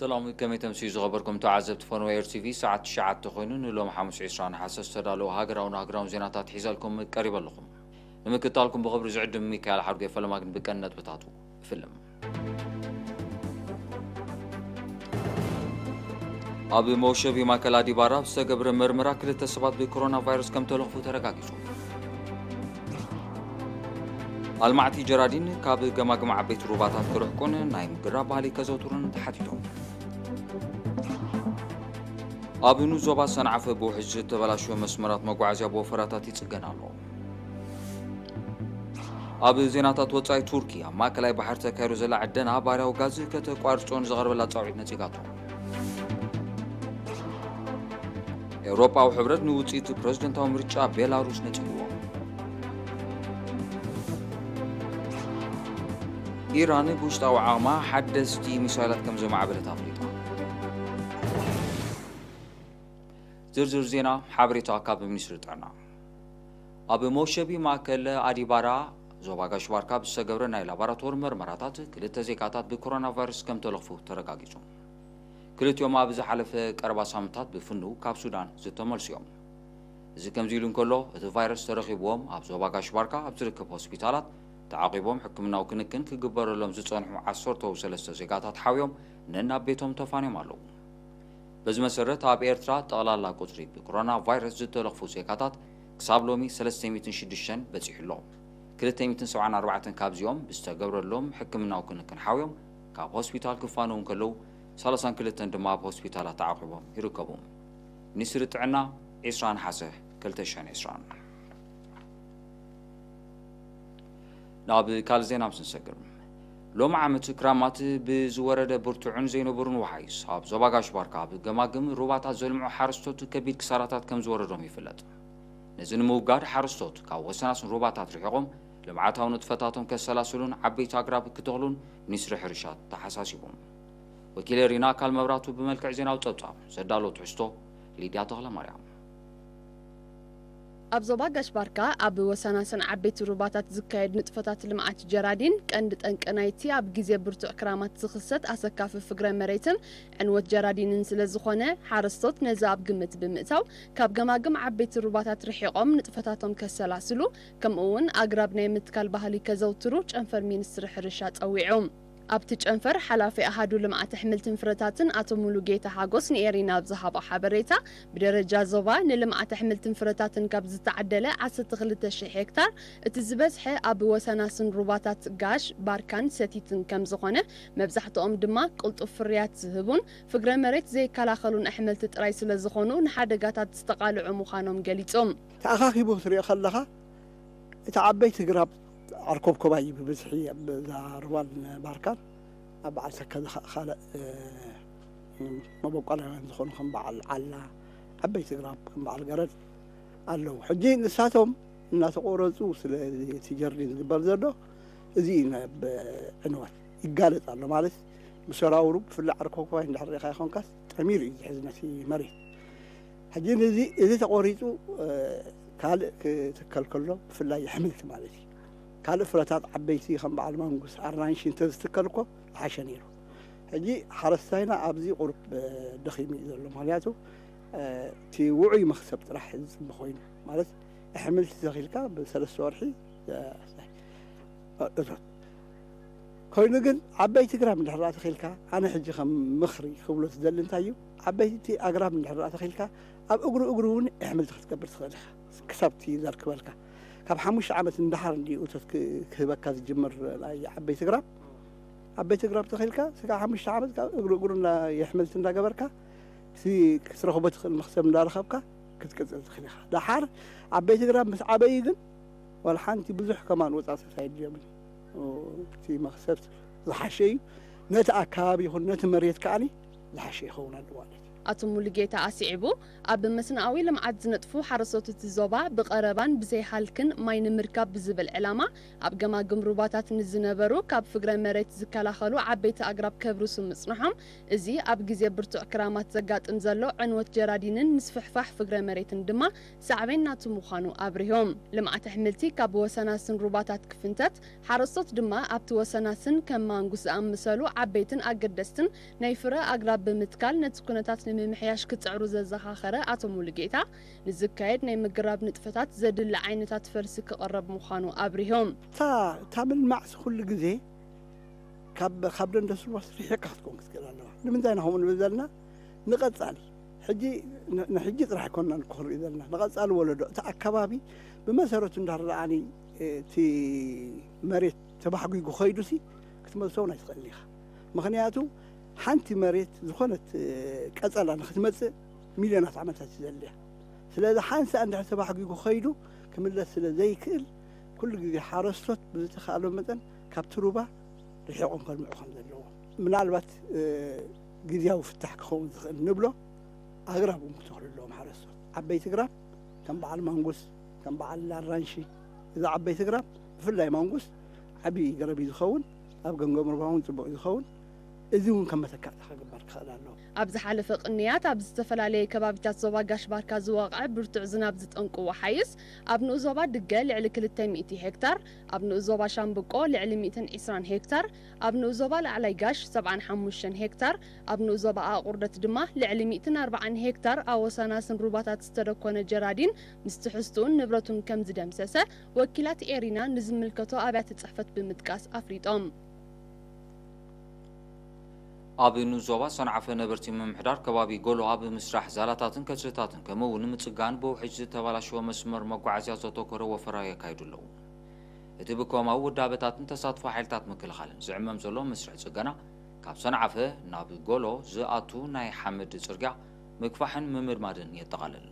ሰላም፣ ከመይ ተምስዩ ዝኸበርኩም ተዓዘብቲ ፈንወ ኤር ቲቪ? ሰዓት ትሽዓተ ኮይኑ ንሎም ሓሙስ ዕስራ ነሓሰ ዝተዳለዉ ሃገራውን ሃገራውን ዜናታት ሒዘልኩም ቀሪበ ኣለኹም። ንምክትታልኩም ብኽብሪ ዝዕድም ሚካኤል ሓርጎ። ፈለማ ግን ብቀን ነጥብታቱ እፍልም። ኣብ መውሸቢ ማእከል ኣዲባራ ዝተገብረ መርመራ ክልተ ሰባት ብኮሮና ቫይረስ ከም ተለኽፉ ተረጋጊጹ። ኣልማዕቲ ጀራዲን ካብ ገማግም ዓበይቲ ሩባታት ክርሕቁን ናይ ምግራብ ባህሊ ከዘውትሩን ተሓቲቶም። ኣብ ንኡስ ዞባ ሰንዓፈ ብውሕጅ ዝተበላሸወ መስመራት መጓዓዝያ ብወፈራታት ይጽገን ኣሎ። ኣብ ዜናታት ወጻኢ፣ ቱርኪ ኣብ ማእከላይ ባሕሪ ተካይዶ ዘላ ዕደና ባርያዊ ጋዝ ከተቋርጾ ንዝቐረበላ ጻውዒት ነጺጋቶ። ኤውሮጳዊ ሕብረት ንውጽኢት ፕረዚደንታዊ ምርጫ ቤላሩስ ነጺግዎ። ኢራን ብውሽጣዊ ዓቕማ ሓደስቲ ሚሳይላት ከም ዘማዕበለት ኣፍሊጣ። ዝርዝር ዜና ሓበሬታ ካብ ሚኒስትሪ ጥዕና። ኣብ መውሸቢ ማእከል ኣዲባራ ዞባ ጋሽ ባርካ ብዝተገብረ ናይ ላቦራቶሪ መርመራታት ክልተ ዜጋታት ብኮሮና ቫይረስ ከም ተለኽፉ ተረጋጊጹ። ክልቲኦም ኣብ ዝሓለፈ ቀረባ ሳምንታት ብፍንው ካብ ሱዳን ዝተመልሱ እዮም። እዚ ከምዚ ኢሉ እንከሎ፣ እቲ ቫይረስ ተረኺብዎም ኣብ ዞባ ጋሽ ባርካ ኣብ ዝርከብ ሆስፒታላት ተዓቂቦም ሕክምናዊ ክንክን ክግበረሎም ዝጸንሑ ዓሰርተው ሰለስተ ዜጋታት ሓውዮም ነናብ ቤቶም ተፋንዮም ኣለዉ። በዚ መሰረት፣ ኣብ ኤርትራ ጠቕላላ ቁጽሪ ብኮሮና ቫይረስ ዝተለኽፉ ዜጋታት ክሳብ ሎሚ ሰለስተ ሚእትን ሽዱሽተን በጺሑ ኣሎ። ክልተ ሚእትን ሰብዓን ኣርባዕተን ካብዚኦም ብዝተገብረሎም ሕክምናዊ ክንክን ሓውዮም ካብ ሆስፒታል ክፋነዉ እንከለዉ፣ ሰላሳን ክልተን ድማ ኣብ ሆስፒታላት ተዓቑቦም ይርከቡ። ሚኒስትሪ ጥዕና፣ ዕስራ ነሓሰ ክልተ ሽሕን ዕስራን። ናብ ካልእ ዜና ምስ ንሰግር፣ ሎም ዓመት ክራማት ብዝወረደ ብርቱዕን ዘይንቡርን ወሓይስ ኣብ ዞባ ጋሽ ባርካ ኣብ ገማግም ሩባታት ዘልምዑ ሓረስቶት ከቢድ ክሳራታት ከም ዝወረዶም ይፍለጥ። ነዚ ንምውጋድ ሓረስቶት ካብ ወሰናስን ሩባታት ርሒቖም ልምዓታዊ ንጥፈታቶም ከሰላስሉን ዓበይቲ ኣግራብ ክተኽሉን ሚኒስትሪ ሕርሻ ተሓሳሲቡ። ወኪለ ሪና ኣካል መብራቱ ብመልክዕ ዜናዊ ጸብጻብ ዘዳሎ ትሕዝቶ ሊድያ ተኽለማርያም። ኣብ ዞባ ጋሽ ባርካ ኣብ ወሰናስን ዓበይቲ ሩባታት ዝካየድ ንጥፈታት ልምዓት ጀራዲን ቀንዲ ጠንቂ ናይቲ ኣብ ግዜ ብርቱዕ ክራማት ዝኽሰት ኣሰካፊ ፍግረ መሬትን ዕንወት ጀራዲንን ስለ ዝኾነ፣ ሓረስቶት ነዚ ኣብ ግምት ብምእታው ካብ ገማግም ዓበይቲ ሩባታት ርሒቖም ንጥፈታቶም ከሰላስሉ፣ ከምኡ እውን ኣግራብ ናይ ምትካል ባህሊ ከዘውትሩ ጨንፈር ሚኒስትሪ ሕርሻ ጸዊዑ። ኣብቲ ጨንፈር ሓላፊ ኣሃዱ ልምዓት ኣሕምልትን ፍረታትን ኣቶ ሙሉጌታ ሓጎስ ንኤሪና ኣብ ዝሃቦ ሓበሬታ፣ ብደረጃ ዞባ ንልምዓት ኣሕምልትን ፍረታትን ካብ ዝተዓደለ ዓሰርተ ክልተ ሽሕ ሄክታር፣ እቲ ዝበዝሐ ኣብ ወሰናስን ሩባታት ጋሽ፣ ባርካን ሰቲትን ከም ዝኾነ፣ መብዛሕትኦም ድማ ቅልጡፍ ፍርያት ዝህቡን ፍግረ መሬት ዘይከላኸሉን ኣሕምልቲ ጥራይ ስለ ዝኾኑ ንሓደጋታት ዝተቓልዑ ምዃኖም ገሊጾም። ተኣኻኺቡ ክትሪኦ ከለኻ፣ እቲ ዓበይቲ ግራብ ዓርኮብኮባ እዩ ብብዝሒ ኣብ እዛ ሩባን ባርካን፣ ኣብ በዓል ተከዘ ኸ-፣ ካልእ፣ እ፣ መበቆላውያን ዝኾኑ ከም በዓል ዓላ፣ ዓበይቲ ግራብ ከም በዓል ገረድ ኣለዉ። ሕጂ ንሳቶም እናተቆረጹ ስለ እቲ ጀርዲን ዝግበር ዘሎ፣ እዚ እዩ ናብ ዕንወት ይጋለጽ ኣሎ። ማለት፣ ብሰራውሩ ብፍላይ ዓርኮብኮባይ እንድሕር ርኢኻ ይኾንካስ፣ ጠሚሩ እዩ ዝሕዝ ነቲ መሬት። ሕጂ ነዚ፣ እዚ ተቆሪጹ፣ እ፣ ካልእ ክትከል ከሎ፣ ብፍላይ ኣሕምልቲ ማለት እዩ። ካልእ ፍረታት ዓበይቲ ከም በዓል ማንጉስ፣ ኣራንሺ እንተዝትከል እኮ ዝሓሸ ነይሩ። ሕጂ ሓረስታይና ኣብዚ ቁሩብ፣ እ፣ ደኺሙ እዩ ዘሎ። ምኽንያቱ፣ እ፣ እቲ ውዑይ መኽሰብ ጥራሕ ዝጽበ ኮይኑ፣ ማለት ኣሕምልቲ ተኺልካ ብሰለስተ ወርሒ፣ እ፣ እቶት ኮይኑ ግን ዓበይቲ ግራብ እንድሕር ደኣ ተኺልካ፣ ኣነ ሕጂ ከም ምኽሪ ክብሎ ዝደሊ እንታይ እዩ፣ ዓበይቲ ኣግራብ እንድሕር ደኣ ተኺልካ፣ ኣብ እግሩ እግሩ እውን ኣሕምልቲ ክትገብር ትኽእል ኢኻ። ክሳብ እቲ ዘርክበልካ። ካብ ሓሙሽተ ዓመት ንደሓር እንድዩ እቶት ክ-፣ ክህበካ ዝጅምር ናይ ዓበይቲ ግራብ። ዓበይቲ ግራብ ተኺልካ፣ ስጋብ ሓሙሽተ ዓመት ካብ እግሩ እግሩ እንዳ-፣ የሕምልቲ እንዳገበርካ፣ እቲ ክትረኽቦ ትኽእል መኽሰብ እንዳረኸብካ ክትቅጽል ትኽእል ኢኻ። ደሓር ዓበይቲ ግራብ ምስ ዓበዩ ግን፣ ዋላ ሓንቲ ብዙሕ ከማን ወጻእታት ኣየድልዮምን። እቲ መኽሰብ ዝሓሸ እዩ። ነቲ ኣከባቢ ይኹን ነቲ መሬት ከኣኒ ዝሓሸ ይኸውን ኣሎ ማለት እዩ። ኣቶ ሙሉጌታ ኣስዒቡ፣ ኣብ መስንኣዊ ልምዓት ዝነጥፉ ሓረስቶት እቲ ዞባ ብቐረባን ብዘይ ሃልክን ማይ ንምርካብ ብዝብል ዕላማ ኣብ ገማግም ሩባታት ንዝነበሩ ካብ ፍግረ መሬት ዝከላኸሉ ዓበይቲ ኣግራብ ከብርሱ ምጽንሖም፣ እዚ ኣብ ግዜ ብርቱዕ ክራማት ዘጋጥም ዘሎ ዕንወት ጀራዲንን ምስፍሕፋሕ ፍግረ መሬትን ድማ ሳዕቤን ናቱ ምዃኑ ኣብሪሆም። ልምዓት ኣሕምልቲ ካብ ወሰናስን ሩባታት ክፍንተት፣ ሓረስቶት ድማ ኣብቲ ወሰናስን ከም ማንጉስ ዝኣመሰሉ ዓበይትን ኣገደስትን ናይ ፍረ ኣግራብ ብምትካል ነቲ ኩነታት ንምምሕያሽ ክጽዕሩ ዘዘኻኸረ ኣቶ ሙሉጌታ፣ ንዝካየድ ናይ ምግራብ ንጥፈታት ዘድሊ ዓይነታት ፈልሲ ክቐረብ ምዃኑ ኣብሪሆም። እታ እታ ምልማዕሲ ኩሉ ግዜ ካብ ካብ ደንደስ ሩባስ ርሒቕካ ክትከውን ክትክእል ኣለዋ። ንምንታይ ኢና ከምኡ ንብል ዘለና? ንቐጻሊ ሕጂ ን- ንሕጂ ጥራሕ ኣይኮንናን እኮ ንርኢ ዘለና፣ ንቐጻሊ ወለዶ እቲ ኣከባቢ ብመሰረቱ እንዳረኣኒ እቲ መሬት ተባሕጒጉ ከይዱሲ ክትመልሶ እውን ኣይትኽእል ኢኻ። ምኽንያቱ ሓንቲ መሬት ዝኾነት ቀጸላ ንክትመጽእ ሚልዮናት ዓመታት እዩ ዘድልያ። ስለዚ ሓንሳእ እንድሕር ተባሕጒጉ ከይዱ ክምለስ ስለ ዘይክእል ኩሉ ግዜ ሓረስቶት ብዝተኻእሎ መጠን ካብቲ ሩባ ርሒቖም ከልምዑ ከም ዘለዎ፣ ምናልባት ግዝያዊ ፍታሕ ክኸውን ዝኽእል ንብሎ ኣግራብ እውን ክትኽሉ ኣለዎም ሓረስቶት። ዓበይቲ ግራብ ከም በዓል ማንጉስ፣ ከም በዓል ኣራንሺ፣ እዚ ዓበይቲ ግራብ ብፍላይ ማንጉስ ዓብዪ ገረብ እዩ ዝኸውን። ኣብ ገምገም ሩባ እውን ፅቡቕ እዩ ዝኸውን። እዚ እውን ከም መተካእታ ክግበር ክኽእል ኣለዎ። ኣብ ዝሓለፈ ቅንያት ኣብ ዝተፈላለየ ከባቢታት ዞባ ጋሽ ባርካ ዝወቕዐ ብርቱዕ ዝናብ ዝጠንቁዎ ሓይስ ኣብ ንኡስ ዞባ ድገ ልዕሊ ክልተ ሚእቲ ሄክታር፣ ኣብ ንኡስ ዞባ ሻምብቆ ልዕሊ ሚእትን ዕስራን ሄክታር፣ ኣብ ንኡስ ዞባ ላዕላይ ጋሽ ሰብዓን ሓሙሽተን ሄክታር፣ ኣብ ንኡስ ዞባ ኣቑርደት ድማ ልዕሊ ሚእትን ኣርባዓን ሄክታር ኣወሳናስን ሩባታት ዝተደኮነ ጀራዲን ምስ ትሕዝትኡን ንብረቱን ከም ዝደምሰሰ ወኪላት ኤሪና ንዝምልከቶ ኣብያተ ጽሕፈት ብምጥቃስ ኣፍሊጦም። ኣብ ንኡስ ዞባ ሰንዓፈ ነበርቲ ምምሕዳር ከባቢ ጎሎ ኣብ ምስራሕ ዛላታትን ከትርታትን ከምኡ እውን ንምጽጋን ብውሕጅ ዝተበላሸወ መስመር መጓዓዝያ ዘተኮረ ወፈራ የካይዱ ኣለዉ። እቲ ብኮማዊ ውዳበታትን ተሳትፎ ሓይልታት ምክልኻልን ዝዕመም ዘሎ መስርሕ ጽገና ካብ ሰንዓፈ ናብ ጎሎ ዝኣቱ ናይ ሓመድ ጽርግያ ምክፋሕን ምምድማድን የጠቓልል።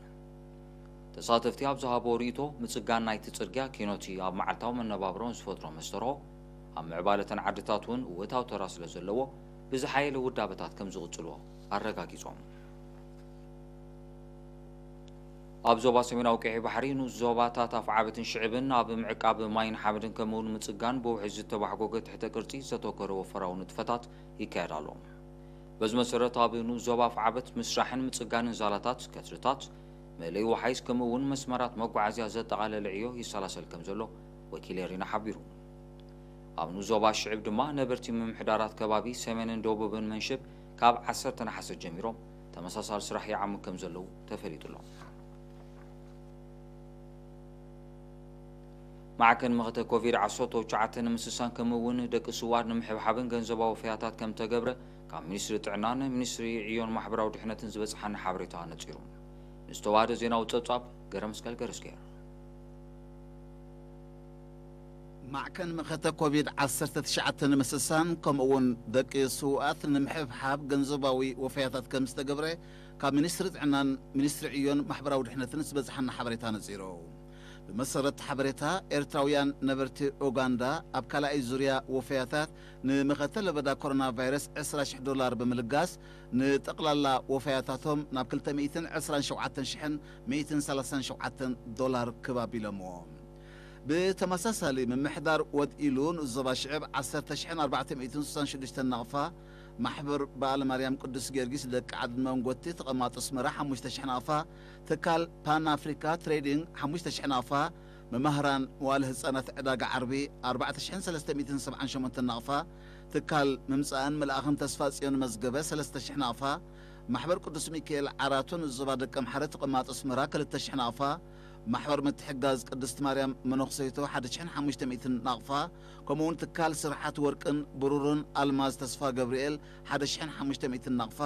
ተሳተፍቲ ኣብ ዝሃቦ ርእይቶ፣ ምጽጋን ናይቲ ጽርግያ ኪኖቲ ኣብ መዓልታዊ መነባብሮን ዝፈጥሮ መስተርሆ፣ ኣብ ምዕባለ እተን ዓድታት እውን እወታዊ ተራ ስለ ዘለዎ ብዝሓየለ ውዳበታት ከም ዝቕጽልዎ ኣረጋጊጾም። ኣብ ዞባ ሰሜናዊ ቀይሕ ባሕሪ ንኡስ ዞባታት ኣፍዓበትን ሽዕብን ኣብ ምዕቃብ ማይን ሓመድን ከምኡውን ምጽጋን ብውሕጅ ዝተባሕጎገ ትሕተ ቅርጺ ዘተኮረ ወፈራዊ ንጥፈታት ይካየድ ኣሎ። በዚ መሰረት ኣብ ንኡስ ዞባ ኣፍዓበት ምስራሕን ምጽጋንን ዛላታት፣ ከትርታት፣ መእለይ ወሓይዝ ከምኡ እውን መስመራት መጓዓዝያ ዘጠቓለለ ዕዮ ይሰላሰል ከም ዘሎ ወኪል ኤሪና ሓቢሩ። ኣብ ንኡስ ዞባ ሽዕብ ድማ ነበርቲ ምምሕዳራት ከባቢ ሰሜንን ደቡብን መንሽብ ካብ ዓሰርተ ነሓሰ ጀሚሮም ተመሳሳሊ ስራሕ ይዓሙ ከም ዘለዉ ተፈሊጡ ኣሎ። ማዕከን መኸተ ኮቪድ ዓሰርተ ትሽዓተ ንምስሳን ከምኡ እውን ደቂ ስውኣት ንምሕብሓብን ገንዘባዊ ወፈያታት ከም ተገብረ ካብ ሚኒስትሪ ጥዕናን ሚኒስትሪ ዕዮን ማሕበራዊ ድሕነትን ዝበፅሓና ሓበሬታ ነፂሩ። ንዝተዋህደ ዜናዊ ፀብፃብ ገረመስቀል ገረስጌር። ማዕከን መኸተ ኮቪድ ዓሰርተ ትሽዓተ ንምስሳን ከምኡ እውን ደቂ ስውኣት ንምሕብሓብ ገንዘባዊ ወፈያታት ከም ዝተገብረ ካብ ሚኒስትሪ ጥዕናን ሚኒስትሪ ዕዮን ማሕበራዊ ድሕነትን ዝበፅሓና ሓበሬታ ነፂሩ። ብመሰረት ሓበሬታ፣ ኤርትራውያን ነበርቲ ኡጋንዳ ኣብ ካልኣይ ዙርያ ወፈያታት ንመኸተ ለበዳ ኮሮና ቫይረስ ዕስራ ሽሕ ዶላር ብምልጋስ ንጠቕላላ ወፈያታቶም ናብ ክልተ ሚእትን ዕስራን ሸውዓተን ሽሕን ሚእትን ሰላሳን ሸውዓተን ዶላር ክብ ኣቢሎምዎ። ብተመሳሳሊ ምምሕዳር ወድ ኢሉ ንኡስ ዞባ ሽዕብ ዓሰርተ ሽሕን ኣርባዕተ ሚእትን ስሳን ሽዱሽተን ናቕፋ፣ ማሕበር በዓል ማርያም ቅዱስ ጊዮርጊስ ደቂ ዓድን መንጎቲ ተቐማጦ ኣስመራ ሓሙሽተ ሽሕ ናቕፋ፣ ትካል ፓን ኣፍሪካ ትሬዲንግ ሓሙሽተ ሽሕ ናቕፋ፣ መማህራን መዋለ ህጻናት ዕዳጋ ዓርቢ ኣርባዕተ ሽሕን ሰለስተ ሚእትን ሰብዓን ሸሞንተን ናቕፋ፣ ትካል ምምጻእን ምልኣኽን ተስፋ ጽዮን መዝገበ ሰለስተ ሽሕ ናቕፋ፣ ማሕበር ቅዱስ ሚካኤል ዓራቱ ንኡስ ዞባ ደቀምሓረ ተቐማጦ ኣስመራ ክልተ ሽሕ ናቕፋ፣ ማሕበር ምትሕጋዝ ቅድስት ማርያም መነኹሰይቶ ሓደ ሽሕን ሓሙሽተ ሚእትን ናቕፋ፣ ከምኡውን ትካል ስርሓት ወርቅን ብሩርን ኣልማዝ ተስፋ ገብርኤል ሓደ ሽሕን ሓሙሽተ ሚእትን ናቕፋ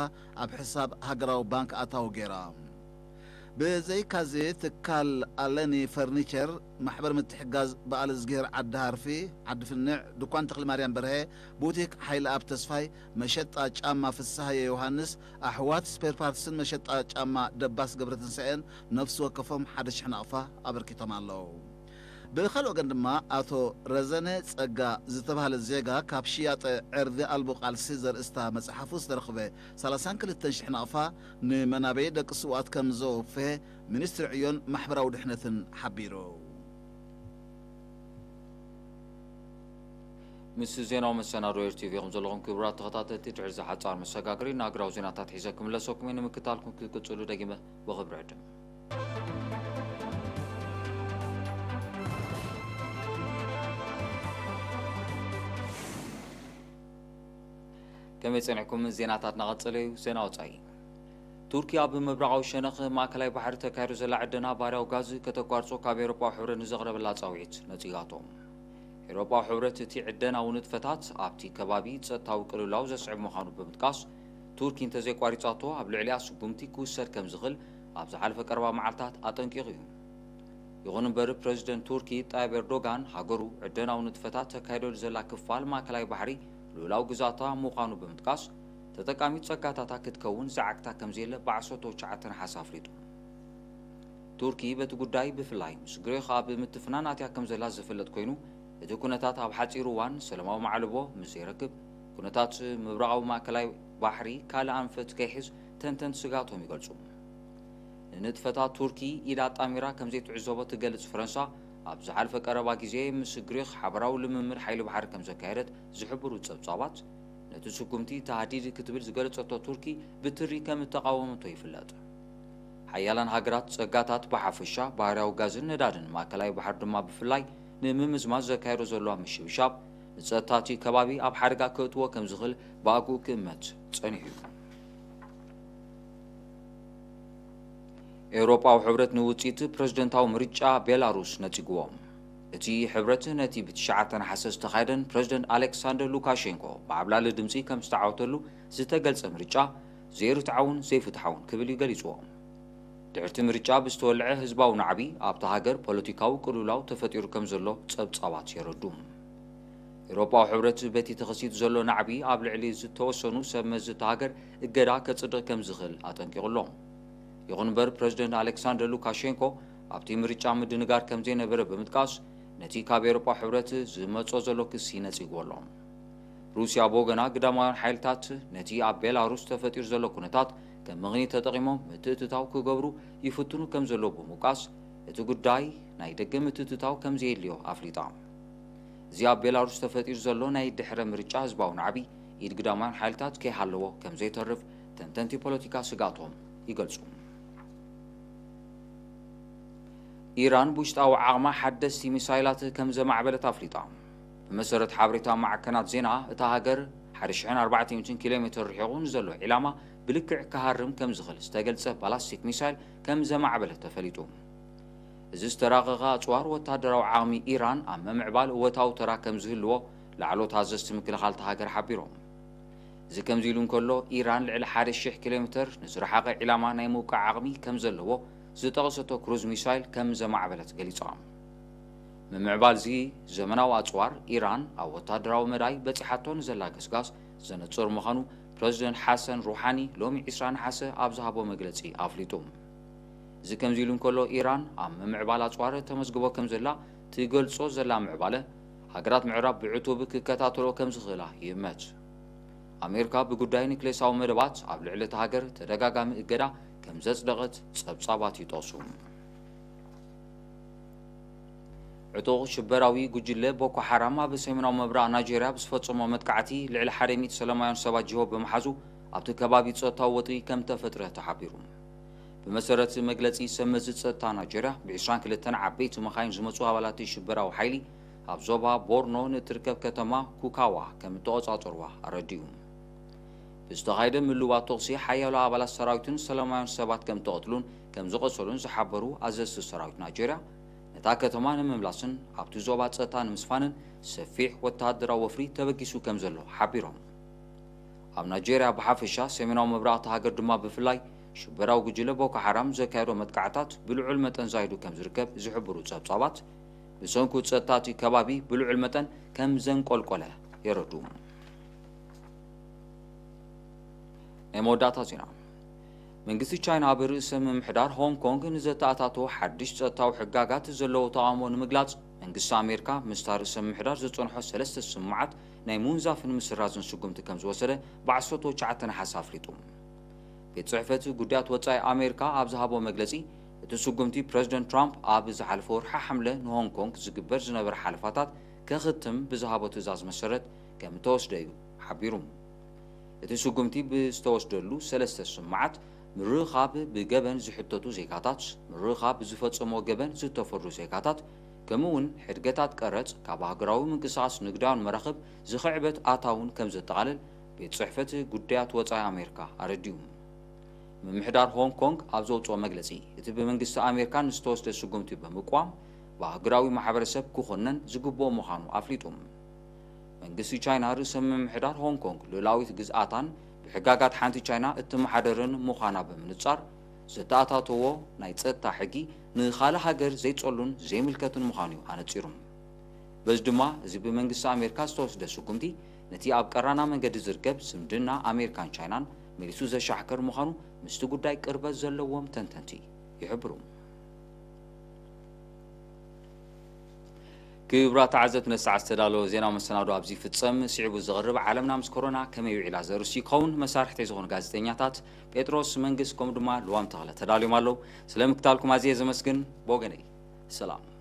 ኣብ ሕሳብ ሃገራዊ ባንክ ኣታዊ ገይራ። ብዘይካዚ ትካል ኣለኒ ፈርኒቸር፣ ማሕበር ምትሕጋዝ በዓል እዝግሄር ዓዲ ሃርፊ፣ ዓዲ ፍንዕ፣ ድኳን ተኽሊ ማርያም በርሀ፣ ቡቲክ ሓይለኣብ ተስፋይ፣ መሸጣ ጫማ ፍስሃየ ዮሃንስ፣ ኣሕዋት ስፔር ፓርትስን መሸጣ ጫማ ደባስ ገብረትንሳኤን ነፍሲ ወከፎም ሓደ ሽሕ ናቕፋ ኣበርኪቶም ኣለዉ። ብኻልእ ወገን ድማ፣ ኣቶ ረዘነ ጸጋ ዝተባህለ ዜጋ ካብ ሽያጠ ዕርዲ ኣልቦ ቃልሲ ዘርእስታ መጽሓፉ ዝተረኽበ ሰላሳን ክልተን ሽሕ ናቕፋ ንመናበይ ደቂ ስውኣት ከም ዘወፍሀ ሚኒስትሪ ዕዮን ማሕበራዊ ድሕነትን ሓቢሩ። ምስ ዜናዊ መሰናዶ ኤር ቲ ቪ ኢኹም ዘለኹም ክቡራት ተኸታተልቲ። ድሕሪ እዚ ሓጻር መሰጋገሪ ንሃገራዊ ዜናታት ሒዘ ክምለሰኩም እየ። ንምክታልኩም ክትቅጽሉ ደጊመ ብኽብሪ ዕድም። ከመይ ጸኒሕኩም? ዜናታት እናቐጸለ እዩ። ዜና ወጻኢ። ቱርኪ ኣብ ምብራቓዊ ሸነኽ ማእከላይ ባሕሪ ተካይዶ ዘላ ዕደና ባርያዊ ጋዝ ከተቋርጾ ካብ ኤውሮጳዊ ሕብረት ንዘቕረበላ ጻውዒት ነጺጋቶ። ኤውሮጳዊ ሕብረት እቲ ዕደናዊ ንጥፈታት ኣብቲ ከባቢ ጸጥታዊ ቅልውላው ዘስዕብ ምዃኑ ብምጥቃስ፣ ቱርኪ እንተዘይቋሪጻቶ ኣብ ልዕሊኣ ስጉምቲ ክውሰድ ከም ዝኽእል ኣብ ዝሓለፈ ቀረባ መዓልታት ኣጠንቂቑ እዩ። ይኹን እምበር፣ ፕረዚደንት ቱርኪ ጣይብ ኤርዶጋን ሃገሩ ዕደናዊ ንጥፈታት ተካይደሉ ዘላ ክፋል ማእከላይ ባሕሪ ልኡላዊ ግዛታ ምዃኑ ብምጥቃስ፣ ተጠቃሚት ጸጋታታ ክትከውን ዝዓግታ ከም ዘየለ ብዓሰርተ ትሽዓተ ነሓሰ ኣፍሊጡ። ቱርኪ በቲ ጉዳይ ብፍላይ ምስ ግሪኽ ኣብ ምትፍናን ኣትያ ከም ዘላ ዝፍለጥ ኮይኑ፣ እቲ ኩነታት ኣብ ሓጺር እዋን ሰላማዊ ማዕልቦ ምስ ዘይረክብ፣ ኩነታት ምብራቓዊ ማእከላይ ባሕሪ ካልእ ኣንፈት ከይሕዝ ተንተንቲ ስግኣቶም ይገልጹ። ንንጥፈታት ቱርኪ ኢድ ኣጣሚራ ከም ዘይትዕዘቦ ትገልጽ ፈረንሳ፣ ኣብ ዝሓለፈ ቀረባ ግዜ ምስ ግሪኽ ሓበራዊ ልምምድ ሓይሊ ባሕሪ ከም ዘካየደት ዝሕብሩ ጸብጻባት፣ ነቲ ስጉምቲ ታህዲድ ክትብል ዝገለጸቶ ቱርኪ ብትሪ ከም እተቓወመቶ ይፍለጥ። ሓያላን ሃገራት ጸጋታት ብሓፈሻ፣ ባህርያዊ ጋዝን ነዳድን ማእከላይ ባሕሪ ድማ ብፍላይ ንምምዝማዝ ዘካየዶ ዘለዋ ምሽብሻብ፣ ንጸጥታ እቲ ከባቢ ኣብ ሓደጋ ከእትዎ ከም ዝኽእል ብኣግኡ ክእመት ጸኒሑ እዩ። ኤውሮጳዊ ሕብረት ንውጽኢት ፕረዚደንታዊ ምርጫ ቤላሩስ ነጺግዎ። እቲ ሕብረት ነቲ ብትሽዓተ ነሓሰ ዝተኻየደን ፕረዚደንት ኣሌክሳንደር ሉካሼንኮ ብዓብላሊ ድምጺ ከም ዝተዓወተሉ ዝተገልጸ ምርጫ ዘይርትዓውን ዘይፍትሓውን ክብል እዩ ገሊጽዎ። ድሕርቲ ምርጫ ብዝተወልዐ ህዝባዊ ናዕቢ ኣብታ ሃገር ፖለቲካዊ ቅልውላው ተፈጢሩ ከም ዘሎ ጸብጻባት የረዱ። ኤውሮጳዊ ሕብረት በቲ ተኸሲቱ ዘሎ ናዕቢ ኣብ ልዕሊ ዝተወሰኑ ሰብ መዚ እታ ሃገር እገዳ ከጽድቕ ከም ዝኽእል ኣጠንቂቑ ኣሎ። ይኹን እምበር፣ ፕረዚደንት ኣሌክሳንደር ሉካሼንኮ ኣብቲ ምርጫ ምድንጋር ከም ዘይነበረ ብምጥቃስ፣ ነቲ ካብ ኤውሮጳዊ ሕብረት ዝመጾ ዘሎ ክሲ ነጺግዎ ኣሎ። ሩስያ ብወገና፣ ግዳማውያን ሓይልታት ነቲ ኣብ ቤላሩስ ተፈጢሩ ዘሎ ኩነታት ከም ምኽኒት ተጠቒሞም ምትእትታው ክገብሩ ይፍትኑ ከም ዘለዉ ብምውቃስ፣ እቲ ጉዳይ ናይ ደገ ምትእትታው ከም ዘየድልዮ ኣፍሊጣ። እዚ ኣብ ቤላሩስ ተፈጢሩ ዘሎ ናይ ድሕረ ምርጫ ህዝባዊ ናዕቢ፣ ኢድ ግዳማውያን ሓይልታት ከይሃለዎ ከም ዘይተርፍ ተንተንቲ ፖለቲካ ስግኣቶም ይገልጹ። ኢራን ብውሽጣዊ ዓቕማ ሓደስቲ ሚሳይላት ከም ዘማዕበለት ኣፍሊጣ። ብመሰረት ሓበሬታ ማዕከናት ዜና እታ ሃገር፣ ሓደ ሽሕን ኣርባዕተ ሚእትን ኪሎ ሜትር ርሒቑ ንዘሎ ዒላማ ብልክዕ ክሃርም ከም ዝኽእል ዝተገልጸ ባላስቲክ ሚሳይል ከም ዘማዕበለት ተፈሊጡ። እዚ ዝተራቐቐ ኣጽዋር ወታደራዊ ዓቕሚ ኢራን ኣብ ምምዕባል እወታዊ ተራ ከም ዝህልዎ ላዕሎት ኣዘዝቲ ምክልኻል እታ ሃገር ሓቢሮም። እዚ ከምዚ ኢሉ እንከሎ፣ ኢራን ልዕሊ ሓደ ሽሕ ኪሎ ሜትር ንዝረሓቐ ዒላማ ናይ ምውቃዕ ዓቕሚ ከም ዘለዎ ዝጠቐሰቶ ክሩዝ ሚሳይል ከም ዘማዕበለት ገሊጻ። ምምዕባል እዚ ዘመናዊ ኣጽዋር፣ ኢራን ኣብ ወታደራዊ መዳይ በጺሓቶ ንዘላ ገስጋስ ዘነጽር ምዃኑ ፕረዚደንት ሓሰን ሩሓኒ ሎሚ ዕስራ ነሓሰ ኣብ ዝሃቦ መግለጺ ኣፍሊጡ። እዚ ከምዚ ኢሉ እንከሎ፣ ኢራን ኣብ ምምዕባል ኣጽዋር ተመዝግቦ ከም ዘላ ትገልጾ ዘላ ምዕባለ፣ ሃገራት ምዕራብ ብዕቱብ ክከታተሎ ከም ዝኽእላ ይእመት። ኣሜሪካ ብጉዳይ ኒክሌሳዊ መደባት ኣብ ልዕሊ እታ ሃገር ተደጋጋሚ እገዳ ከም ዘጽደቐት ጸብጻባት ይጠቕሱ። ዕጡቕ ሽበራዊ ጉጅለ ቦኮ ሓራም ኣብ ሰሜናዊ ምብራቕ ናይጄርያ ብዝፈጸሞ መጥቃዕቲ ልዕሊ ሓደ ሚእቲ ሰላማውያን ሰባት ጅሆ ብምሓዙ፣ ኣብቲ ከባቢ ጸጥታዊ ወጥሪ ከም ተፈጥረ ተሓቢሩ። ብመሰረት መግለጺ ሰብ መዚ ጸጥታ ናይጄርያ፣ ብ ዕስራን ክልተን ዓበይቲ መኻይን ዝመጹ ኣባላት ሽበራዊ ሓይሊ ኣብ ዞባ ቦርኖ ንእትርከብ ከተማ ኩካዋ ከም እተቖጻጸርዋ ኣረዲኡ። ብዝተኻየደ ምልዋጥ ተኹሲ ሓያሎ ኣባላት ሰራዊትን ሰላማውያን ሰባት ከም እተቐትሉን ከም ዝቖሰሉን ዝሓበሩ ኣዘዝቲ ሰራዊት ናይጄርያ፣ ነታ ከተማ ንምምላስን ኣብቲ ዞባ ጸጥታ ንምስፋንን ሰፊሕ ወተሃደራዊ ወፍሪ ተበጊሱ ከም ዘሎ ሓቢሮም። ኣብ ናይጄርያ ብሓፈሻ፣ ሰሜናዊ ምብራቕ እታ ሃገር ድማ ብፍላይ፣ ሽበራዊ ጉጅለ ቦኮ ሓራም ዘካየዶ መጥቃዕታት ብልዑል መጠን ዛይዱ ከም ዝርከብ ዝሕብሩ ጸብጻባት፣ ብሰንኩ ጸጥታ እቲ ከባቢ ብልዑል መጠን ከም ዘንቆልቆለ የረድኡ። ናይ መወዳእታ ዜና። መንግስቲ ቻይና ኣብ ርእሰ ምምሕዳር ሆንግ ኮንግ ንዘተኣታተወ ሓድሽ ጸጥታዊ ሕጋጋት ዘለዎ ተቓውሞ ንምግላጽ መንግስቲ ኣሜሪካ ምስታ ርእሰ ምምሕዳር ዘጸንሖ ሰለስተ ስምምዓት ናይ ምውንዛፍን ምስራዝን ስጉምቲ ከም ዝወሰደ ብዓሰርተ ትሽዓተ ነሓሰ ኣፍሊጡ። ቤት ጽሕፈት ጉዳያት ወጻኢ ኣሜሪካ ኣብ ዝሃቦ መግለጺ፣ እቲ ስጉምቲ ፕረዚደንት ትራምፕ ኣብ ዝሓለፈ ወርሒ ሓምለ ንሆንግ ኮንግ ዝግበር ዝነበረ ሓለፋታት ከኽትም ብዝሃቦ ትእዛዝ መሰረት ከም እተወስደ እዩ ሓቢሩ። እቲ ስጉምቲ ብዝተወስደሉ ሰለስተ ስምምዓት፣ ምርኻብ ብገበን ዝሕተቱ ዜጋታት፣ ምርኻብ ዝፈጸሞ ገበን ዝተፈርዱ ዜጋታት፣ ከምኡ እውን ሕድገታት ቀረጽ፣ ካብ ሃገራዊ ምንቅስቓስ ንግዳውን መራኽብ ዝኽዕበት ኣታውን ከም ዘጠቓልል ቤት ጽሕፈት ጉዳያት ወጻኢ ኣሜሪካ ኣረዲኡ። ምምሕዳር ሆንግ ኮንግ ኣብ ዘውጽኦ መግለጺ፣ እቲ ብመንግስቲ ኣሜሪካ ንዝተወስደ ስጉምቲ ብምቅዋም፣ ብኣህጉራዊ ማሕበረሰብ ክኹነን ዝግብኦ ምዃኑ ኣፍሊጡ። መንግስቲ ቻይና ርእሰ ምምሕዳር ሆንግ ኮንግ ልኡላዊት ግዝኣታን ብሕጋጋት ሓንቲ ቻይና እትመሓደርን ምዃና ብምንጻር፣ ዝተኣታተዎ ናይ ጸጥታ ሕጊ ንኻልእ ሃገር ዘይጸሉን ዘይምልከትን ምዃኑ እዩ ኣነጺሩ። በዚ ድማ፣ እዚ ብመንግስቲ ኣሜሪካ ዝተወስደ ስጉምቲ፣ ነቲ ኣብ ቀራና መንገዲ ዝርከብ ዝምድና ኣሜሪካን ቻይናን መሊሱ ዘሻሕከር ምዃኑ ምስቲ ጉዳይ ቅርበት ዘለዎም ተንተንቲ ይሕብሩ። ክቡራት ተዓዘብቲ፣ ነዚ ሰዓት ዝተዳለወ ዜናዊ መሰናዶ ኣብዚ ይፍጸም። ስዒቡ ዝቐርብ ዓለምና ምስ ኮሮና ከመይ ውዒላ ዘርእስቱ ይኸውን። መሳርሕተይ ዝኾኑ ጋዜጠኛታት ጴጥሮስ መንግስ ከምኡ ድማ ልዋም ተኽለ ተዳልዮም ኣለዉ። ስለ ምክታልኩም ኣዝየ ዘመስግን። ብወገነይ ሰላም።